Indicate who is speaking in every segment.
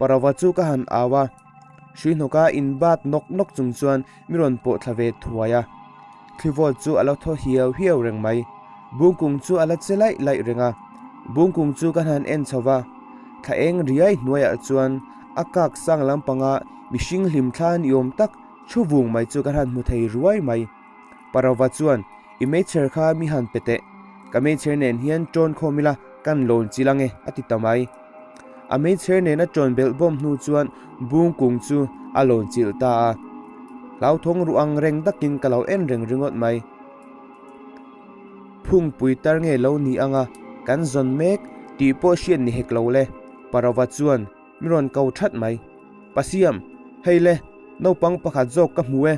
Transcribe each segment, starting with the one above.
Speaker 1: Parava chu ka han au a, hrui hnawka inbat nawk nawk chung chuan mi rawn pawh thla ve thuai a. Thlivawl chu a lo thaw hiau hiau reng mai. Bungkung chu a la che laih laih reng a. Bungkung chu ka han en chho va, thla eng riai hnuaiah chuan a kak sang lampanga mihring hlim thla ni awm tak thu vung mai chu ka han hmu thei ruai mai. Parava chuan, I meichher kha mi han pe teh. Ka meichher nen hian ṭawn khawm ila kan lawn chil ange, a ti ta mai. A meichher nena ṭawn belh bawm hnu chuan bungkung chu a lawn chilh ta a. Hlauthawng ruh ang reng takin ka lo en reng ringawt mai. Phungpui tar nge lo ni anga kan zawn mek tih pawh hriat ni hek lo le, Parava chuan mi rawn ko that mai. Pasiam, hei le, naupang pakhat zawk ka hmu e,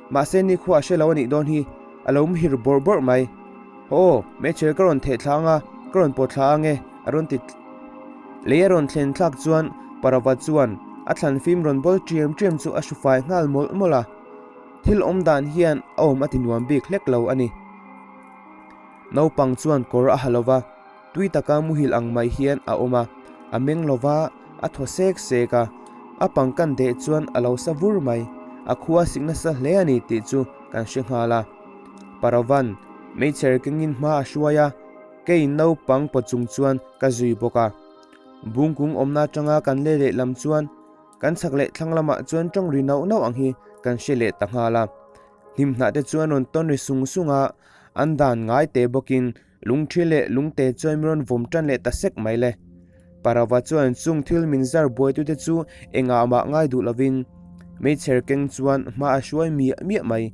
Speaker 1: mahse nikhua a hre lo a nih dawn hi, a lo muhir bawrh bawrh mai. Aw, meichher ka rawn theh thla anga, ka rawn pawt thla ange, a rawn ti Lei a rawn thlen thlak chuan Parava chuan a thlan fim rawn bawl ṭiam ṭiam chu a hru fai nghal mawlh mawlh a. Thil awm dan hian a awm a ti nuam bik hlek lo a ni. Naupang chuan kawr a ha lo va. Tui taka muhil ang mai hian a awm a, a meng lo va, a thaw sek sek a. A pang kan deh chuan a lo sa vur mai. A khua sik nasa hle a ni tih chu kan hre nghal a. Paravan, meichher kengin hma a hruai a, keiin naupang paw chung chuan ka zui bawk a. Bungkung awmna atanga kan leh leh lam chuan kan chhak leh thlang lamah chuan tawng ri nauh nauh ang hi kan hre leh ta nghal a. Hlimhnah te chuan rawn tawn ri sung sung a, an dan ngai te bawkin Lungṭhi leh lungte chuan min rawn vawm ṭan leh ta sek mai le. Parava chuan chung thil min zar buaitute chu engah mah ngai duh lovin meichher keng chuan hma a hruai miah miah mai.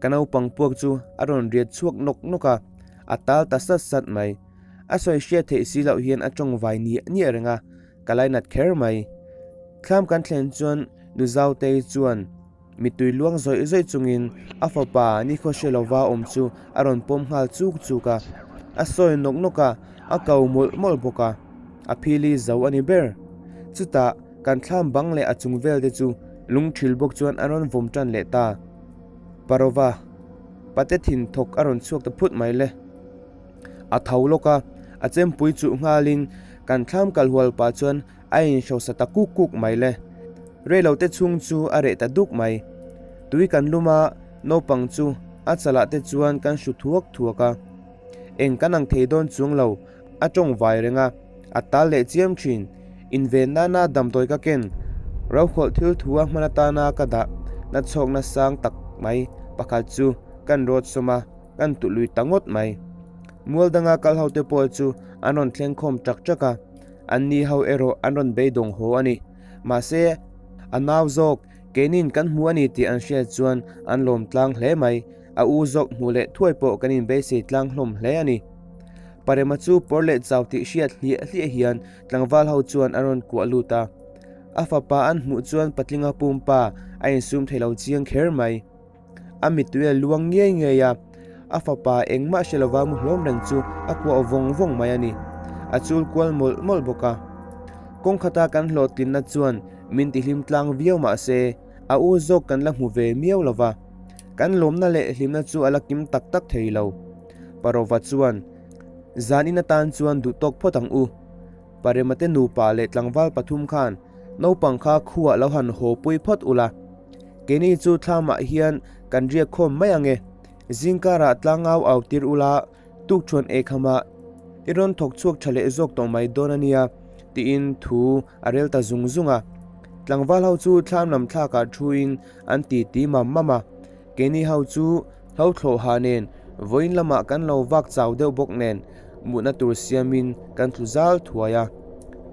Speaker 1: Ka naupang puak chu a rawn riat chhuak nawk nawk a, a tal ta sat sat mai. A sawi hriat theih si loh hian a tawng vai niah niah reng a, ka lainat kher mai. Thlam kan thlen chuan Nu Zautei chuan Mittui luang zawih zawih chungin a fapa nikhaw hre lova awm chu a rawn pawm nghal chuk chuk a, a sawi nawk nawk a, a ko mawlh mawlh bawk a, a phili zo a ni ber. Chutah kan thlam bang leh a chung vel te chu lungthil bawk chuan a rawn vawm tan leh ta. Parova, pate thin thawk a rawn chhuak ta phut mai le. A tho lawk a, a chempui chuh nghalin kan thlam kalhual pah chuan A inhrosa ta kuk kuk mai le. Reilote chhung chu a reh ta duk mai. Tui kan lum a, naupang chu a chalah te chuan kan hru thuak thuak a. Eng kan ang thei dawn chuang lo, a tawng vai reng a, a tal leh chiam thin. Inven nana damdawi ka ken, rokhawlh thil thu a hman atana ka dah na chhawkna sang tak mai pakhat chu kan rawt sawm a, kan tuhlui ta ngawt mai. Mual danga kal ho te pawh chu an rawn thleng khawm ṭak ṭak a. An ni ho erawh an rawn beidawng haw a ni. Mahse, a nau zawk, keinin kan hmu a ni tih an hriat chuan an lawm tlang hle mai. A u zawk hmuh leh thuai pawh kan inbeisei tlang hlawm hle a ni. Parema chu pawr leh chau tih hriat hliah hliah hian tlangval ho chuan a rawn kuah lut a. A fapa an hmuh chuan patlinga pumpa a insum thei lo chiang kher mai. A mittui a luang ngei ngei a, a fapa engmah hre lova mu hlawm reng chu a kuah vawng vawng mai a ni. A chul kual mawlh mawlh bawk a. Kawng khata kan hlawhtlinna chuan min tihlim tlang viau mah se, a u zawk kan la hmu ve miau lo va. Kan lawmna leh hlimna chu a la kim tak tak thei lo. Parova chuan, Zanin atan chuan duh tawk phawt ang u. Paremate nupa leh tlangval pathum khan naupang kha khuah lo han haw pui phawt ula. Keini chu thlamah hian kan riak khawm mai ange. Zingkarah tlangau au tir ula, tukṭhuan eikhama i rawn thawk chhuak ṭha leh zawk tawh mai dawn a nia, tiin thu a rel ta zung zung a. Tlangval ho chu thlam lam thlakah thuin an ti ti mam mam a. Keini ho chu hlo thlawhha nen vawiin lamah kan lo vak chau deuh bawk nen mutna tur siamin kan tlu zal thuai a.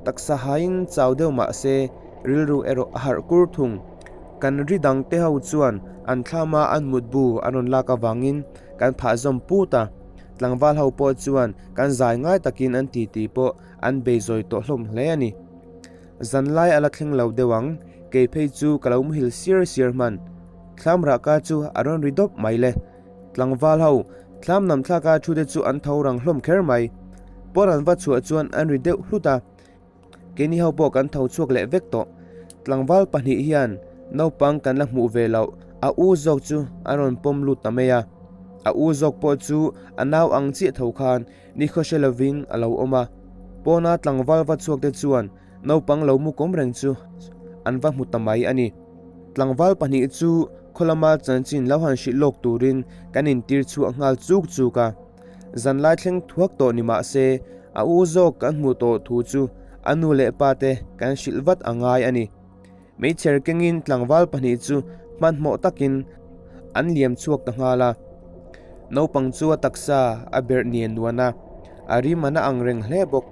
Speaker 1: Taksa hain chau deuh mah se rilru erawh a harh kur thung. Kan ri dang te ho chuan an thlama an mutbu an rawn lak avangin kan phah zawm put a. Tlangval ho pawh chuan kan zai ngai takin an titi pawh an bei zawi tawh hlawm hle a ni. Zanlai a la thleng lo deuh ang, kei phei chu ka lo muhil siar siar hman. Thlam rahka chu a rawn ri dawp mai le. Tlangval ho, thlam nam thlaka thu te chu an tho rang hlawm kher mai. Pawn an va chhuah chuan an ri deuh hlut a. Keini ho pawh kan tho chhuak leh vek tawh. Tlangval pahnih hian naupang kan la hmuh ve loh, a u zawk chu an rawn pawm lut ta mai a. A u zawk pawh chu a nau ang chiah tho khan nikhaw hre lovin a lo awm a. Pawna tlangval va chhuak te chuan. naupang lo mu kawm reng chu an va hmu ta mai a ni. Tlangval pahnih chu khaw lama chanchin lo han hrilh lawk turin kan intir chhuah nghal chuk chuk a. Zanlai thleng thuak tawh ni mah se, a u zawk kan hmuh tawh thu chu a nu leh pa te kan hrilh vat a ngai a ni. Meichher kengin tlangval pahnih chu hmanhmawh takin an liam chhuak ta nghal a. Naupang chu a taksa a berh nian nuan a, a rim a na ang reng hle bawk.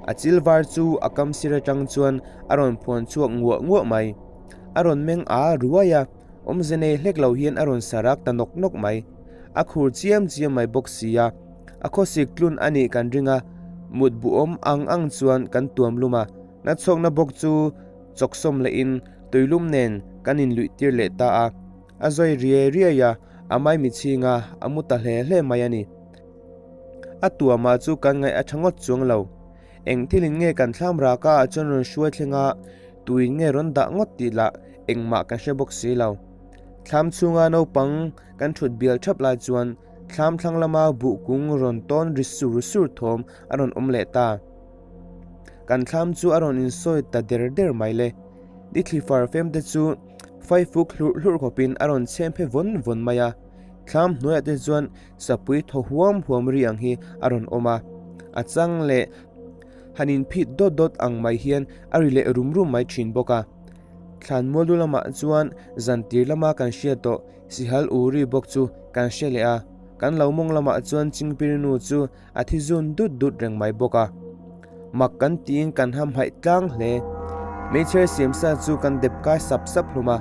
Speaker 1: A chil var chu a kam sir atang chuan a rawn phuan chhuak nguah nguah mai. A rawn meng a ruai a, awmze nei hlek lo hian a rawn sarak ta nawk nawk mai. A khur chiam chiam mai bawk si a, a khawsik tlun a nih kan ring a, mut buhawm ang ang chuan kan tuam lum a, nachhawkna bawk chu chawksawm lehin tuilum nen kan inluih tir leh ta a, a zawi riai riai a, a maimi chhing a, a mu ta hle hle mai a ni. A tuamah chu kan ngaih a tha ngawt chuang lo. Eng thilin nge kan thlam raka ah chuan rawn hruai thleng a, tuin nge rawn dah ngawt tih lah engmah kan hre bawk si lo. Thlam chhunga naupang kan thut bial thap lai chuan thlam thlang lama buh kung rawn tawn ri sur sur thawm a rawn awm leh ta. Kan thlam chu a rawn insawi ta der der mai le. Ni thli far fem te chu faifuk hlurh hlurh khawpin a rawn chhem phe vawn vawn mai a. Thlam hnuaiah te chuan sapui thaw huam huam ri ang hi a rawn awm a. A chang leh han inphit dawt dawt ang mai hian a ri leh rum rum mai thin bawk a. Thlanmual lu lamah chuan zan tir lama kan hriat tawh Sihal u ri bawk chu kan hre leh a, kan lo mawng lamah chuan Chingpirinu chu a thi zun dut dut reng mai bawk a. Mak kan tiin kan hamhaih tlang hle. Meichher siamsa chu kan dep kai sap sap hlawm a,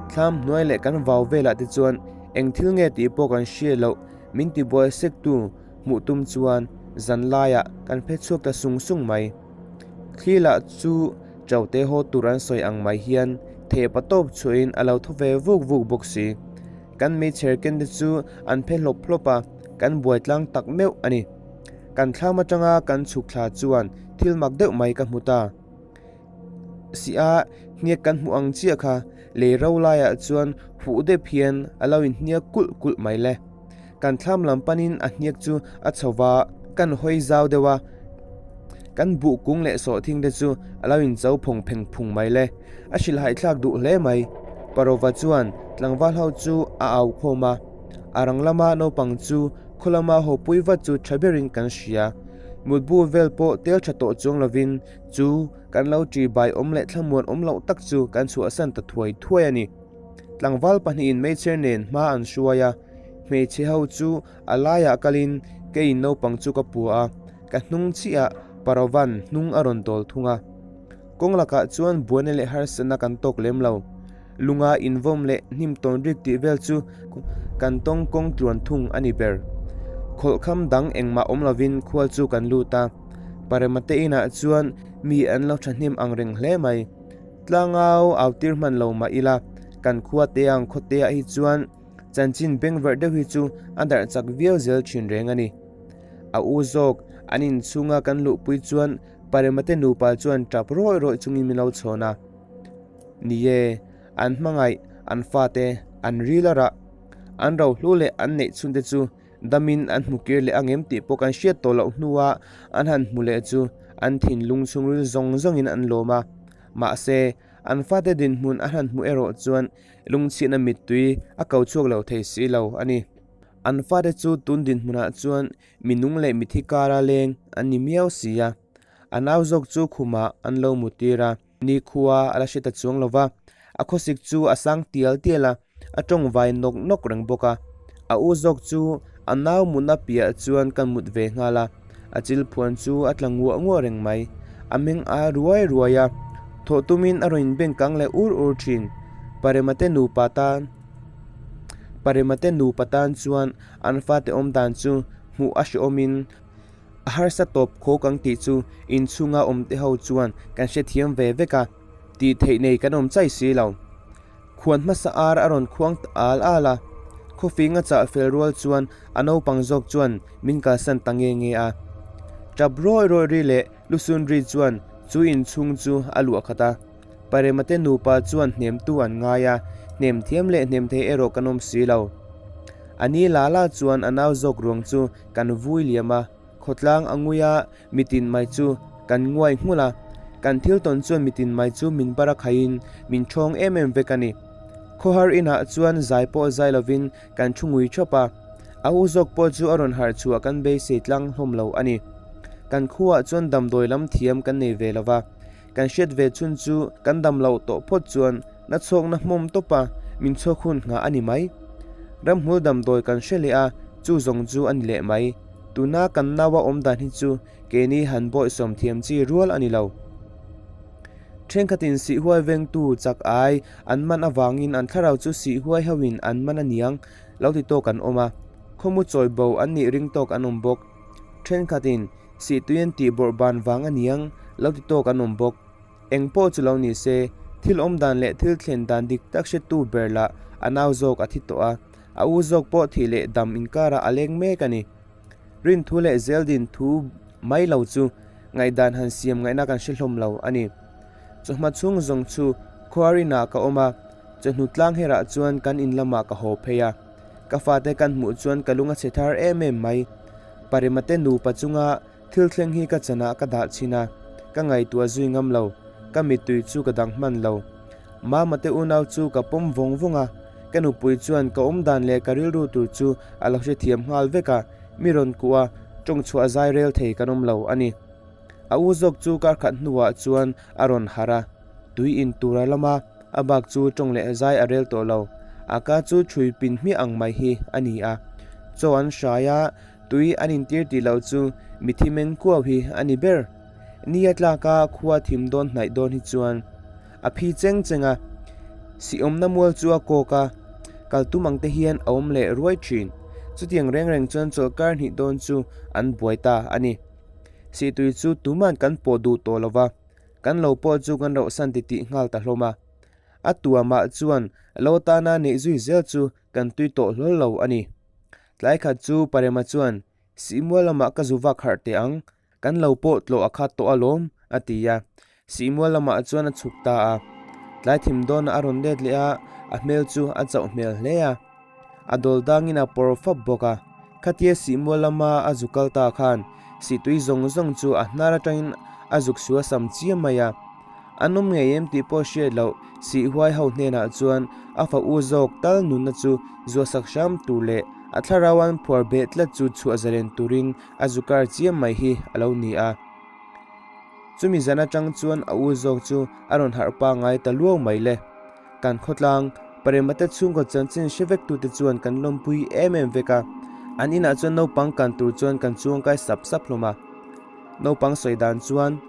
Speaker 1: thlam hnuai leh kan vau velah te chuan eng thil nge tih pawh kan hria loh min tibuai sektu hmuh tum chuan zan laiah kan phe chhuak ta sung sung mai. Thli lah chu Chaute haw tur an sawi ang mai hian thehpa tawp chhuahin a lo thaw ve vuk vuk bawk si. Kan meichher ken te chu an phe hlawp hlawp a, kan buai tlang tak meuh a ni. Kan thlam atanga kan chhuk thla chuan thil mak deuh mai ka hmu ta. Si a, hniak kan hmuh ang chiah kha lei ro laiah chuan huh dep hian a lo inhniak kulh kulh mai le. Kan thlam lam panin a hniak chu a chho va, kan hawi zau deuh a, kan buh kung leh sawhthing te chu a lo incho phawng pheng phung mai le. A hrilhhaih thlak duh hle mai. Parova chuan tlangval ho chu a au khawm a, a rang lama naupang chu khaw lama haw pui vat chu tha berin kan hria. Mutbu vel pawh tel tha tawh chuang lovin chu kan lo ṭi bai awm leh thlamuan awm loh tak chu kan chhuahsan ta thuai thuai a ni. Tlangval pahnihin meichher nen hma an hruai a, hmeichhe ho chu a laiah kalin keiin naupang chu ka pua a, ka hnung chiah Parovan hnung a rawn dawl thung a. Kawng lakah chuan buaina leh harsatna kan tawk lem lo. Lunga invawm leh hnim tawn rik tih vel chu kan tawng kawng tluan thung a ni ber. Khawlhkham dang engmah awm lovin khual chu kan lut a, Paremate inah chuan mi an lo thahnem ang reng hle mai. Tlangau au tir hman lo mah ila, kan khua te ang khawte ah hi chuan chanchin bengverh deuh hi chu a darh chak viau zel thin reng a ni. A u zawk an inchhunga kan luhpui chuan Paremate nupa chuan tap rawih rawih chungin min lo chhawn a. Ni e, an hmangaih, an fate, an ril a rah, an rohlu leh an neih chhunte chu damin an hmu kir leh angem tih pawh kan hriat tawh loh hnua an han hmu leh chu an thinlung chhungril zawng zawngin an lawm a. Mahse, an fate dinhmun a hlan hmuh erawh chuan lungchhiatna mittui a ko chhuak lo thei si lo a ni. An fate chu tun dinhmunah chuan mi nung leh mithi kara leng an ni miau si a. A nau zawk chu khumah an lo mutir a. Nikhua a la hre ta chuang lo va, a khawsik chu a sang tial tial a, a tawng vai nawk nawk reng bawk a. A u zawk chu a nau mutna piah chuan kan mut ve nghal a, a chil phuan chu a tla nguah nguah reng mai. A meng a ruai ruai a, thawh tumin a rawn inbeng kang leh ur ur thin. Paremate nupa tan Paremate nupa tan chuan an fate awm dan chu hmuh a hrehawmin, A harsa tawp khawk ang tih chu inchhunga awmte ho chuan kan hrethiam ve vek a, tih theih nei kan awm chai si lo. Khuan hmasa ar a rawn khuang ta al al a, khawfing a chah fel rual chuan a naupang zawk chuan min kalsan ta nge nge a. Tap rawih rawih ri leh lusun ri chuan chu inchhung chu a luah khat a. Paremate nupa chuan hnemtu an ngai a, hnem thiam leh hnem thei erawh kan awm si lo. A ni la la chuan a nau zawk ruang chu Kan vui liam a, khawtlang a ngui a, mitin mai chu kan nguai nghulh a. Kan thil tawn chuan mitin mai chu min bar a khaihin min ṭhawng em em vek a ni. Khawhar inah chuan zai pawh zai lovin kan thu ngui ṭhawp a, a u zawk pawh chu a rawn harh chhuah kan beisei tlang hlawm lo a ni. Kan khuaah chuan damdawi lam thiam kan nei ve lo va, kan hriat ve chhun chu kan dam loh tawh phawt chuan na chhawkna hmawm tawp a, min chhawk hun nghah a ni mai. Ramhmul damdawi kan hre leh a, chu zawng chu a ni leh mai. Tuna kan naua awm dan hi chu keini han bawihsawm thiam chi rual a ni lo. Thenkhatin sihhuai vengtu chak ai an man avangin an thlarau chu sihhuai hoin an man a niang lo ti tawk an awm a, khawmu chawi bo an nih ring tawk an awm bawk. Thenkhatin sihtui an tih bawrh ban vang a niang lo ti tawk an awm bawk. Eng pawh chu lo ni se, thil awm dan leh thil thlen dan dik tak hretu ber lah a nau zawk a thi tawh a, a u zawk pawh thih leh dam inkarah a leng mek a ni. Rinthu leh zeldin thu mai lo chu ngaihdan han siam ngaihna kan hre hlawm lo a ni. Chawhma chhung zawng chu khuarinah ka awm a, chawhnu tlang herah chuan kan in lamah ka haw phei a. Ka fate kan hmuh chuan ka lung a chhe thar em em mai. Paremate nupa chunga thil thleng hi ka chanah ka dah chhin a, ka ngaihtuah zui ngam lo, ka mittui chu ka dang hman lo. Mama te unau chu ka pawm vawng vawng a, ka nupui chuan ka awm dan leh ka rilru tur chu a lo hrethiam nghal vek a, mi rawn kuh a, tawng chhuah zai rel thei kan awm lo a ni. A u zawk chu kar khat hnuah chuan a rawn harh a, tui in tur a lam a, a bak chu tawng leh zai a rel tawh lo. A ka chu chhui pin hmiah ang mai hi a ni a, chaw an hrai a, tui an intir tih loh chu mithi meng kuau hi a ni ber. Ni a tlak a, khua thim dawn hnaih dawn hi chuan a phi cheng cheng a, sihawmna mual chu a kawk a, kal tum ang te hian a awm leh ruai thin. Chutiang reng reng chuan chawlhkar hnih dawn chu an buai ta a ni. Sihtui chu tuman kan pawh duh tawh lo va, kan lo pawh chu kan rauhsan titih nghal ta hlawm a. A tuamah chuan lo tana neih zui zel chu kan tui tawh hlawl lo a ni. Tlai khat chu Parema chuan, Sihmual lamah ka zu vak harh teh ang, Kan lo pawh tlawh a khat tawh alawm, a ti a. Sihmual lamah chuan a chhuk ta a. Tlai thim dawnah a rawn let leh a, a hmel chu a chauh hmel hle a. A dawl dangin a pawr fap bawk a. Khatia Sihmual lama a zu kal ta khan sihtui zawng zawng chu a hnar atangin a zuk sual sam chiam mai a. An awm ngei em tih pawh hriat loh Sihhuai ho hnenah chuan a fa u zawk tal nunna chu zuahsak hram tur leh a thlarau an phuar beh tlat chu chhuah zalen turin A zu kar chiam mai hi a lo ni a. Chumi zan atang chuan a u zawk chu a rawn harh pangai ta luau mai le. Kan khawtlang, Paremate chhungkaw chanchin hre vek tute chuan kan lawmpui em em vek a. An inah chuan naupang kan tur chuan kan chuangkai sap sap hlawm a. Naupang sawi dan chuan,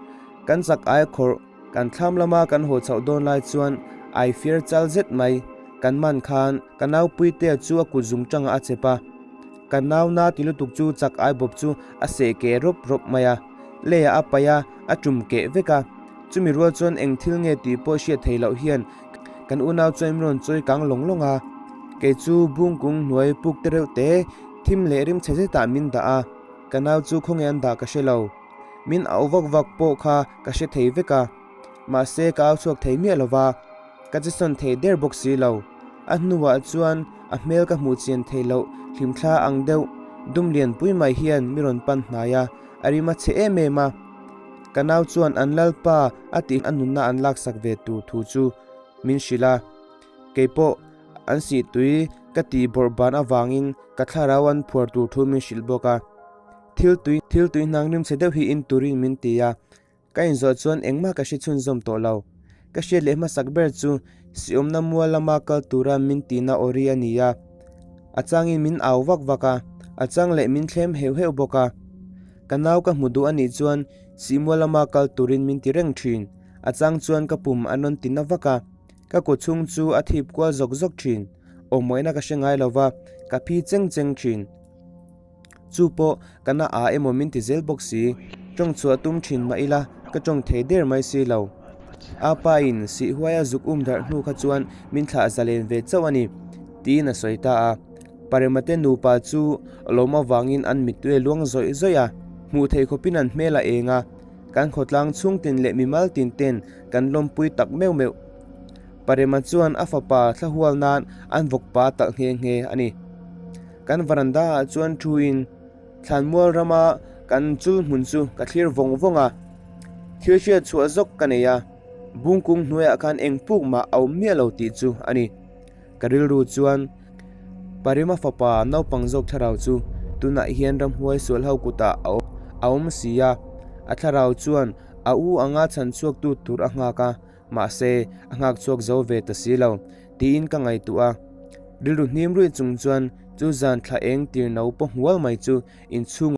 Speaker 1: Kan chak ai khawrh, kan thlam lama kan haw chhoh dawn lai chuan ai fiar chal zet mai. Kan man khan ka naupuitea chu a kut zung tangah a chep a. Ka nau na ti lutuk chu chak ai bawp chu a seh keh rawp rawp mai a, leiah a paih a, a tum keh vek a. Chumi rual chuan eng thil nge tih pawh hriat theih loh hian kan unau chuan min rawn chawi kang lawng lawng a. Kei chu bungkung hnuai puk te reuh te thim leh rim chhe zetah min dah a, ka nau chu khawnge an dah ka hre lo. Min auh vak vak pawh kha ka hre thei vek a, mahse ka au chhuak thei miah lo va. Ka che sawn thei der bawk si lo. A hnuah chuan a hmel ka hmuh chian theih loh hlimthla ang deuh dum lian pui mai hian mi rawn pan hnai a, a rim a chhe em em a. Ka nau chuan an lalpa a tih a nunna an laksak ve tur thu chu min hrilh a. Keipawh an sihtui ka tih bawrh ban avangin ka thlarau an phuar tur thu min hrilh bawk a. Thil tui thil tui hnang rim chhe deuh hi in turin min ti a. Ka inzawh chuan engmah ka hre chhunzawm tawh lo. Ka hriat leh hmasak ber chu Siawmna mual lama kal tura min tihna aw ri a ni a. A changin min au vak vak a, a chang leh min thlem heuh heuh bawk a. Ka nau ka hmu duh a nih chuan Sihmual lama kal turin min ti reng thin. A chang chuan ka pum an rawn tina vak a, ka kut chhung chu a thip kual zawk zawk thin. Awmawihna ka hre ngai lo va, ka phi cheng cheng thin. Chu pawh ka na a emaw min ti zel bawk si, tawng chhuah tum thin mah ila ka tawng thei der mai si lo. A pa in sihhuai a zuk um darh hnu kha chuan min thlah zalen ve chauh a ni, tiin a sawi ta a. Paremate nupa chu lawm avangin an mittui a luang zawih zawih a, hmuh theih khawpin an hmel a eng a, kan khawtlang chhungtin leh mimal tin ten kan lawmpui tak meuh meuh. Parema chuan a fapa thlahual nan an vawkpa talh nghe nghe a ni. Kan varanda ah chuan thu in Thlanmual rama kan chul hmun chu ka thlir vawng vawng a. Thil hriat chhuah zawk ka nei a, bungkung hnuaiah khan eng puk mah a awm miah lo tih chu a ni. Ka rilru chuan Parima fapa naupang zawk thlarau chu tunah hian ramhuai sual ho kutah a awm si a, a thlarau chuan a u anga chhan chhuaktu tur a nghak a, mahse a nghak chhuak zo ve ta si lo tiin ka ngaihtuah a. Rilru hnim ruih chung chuan chu zan thla eng tir no pawh hmual mai chu inchhung.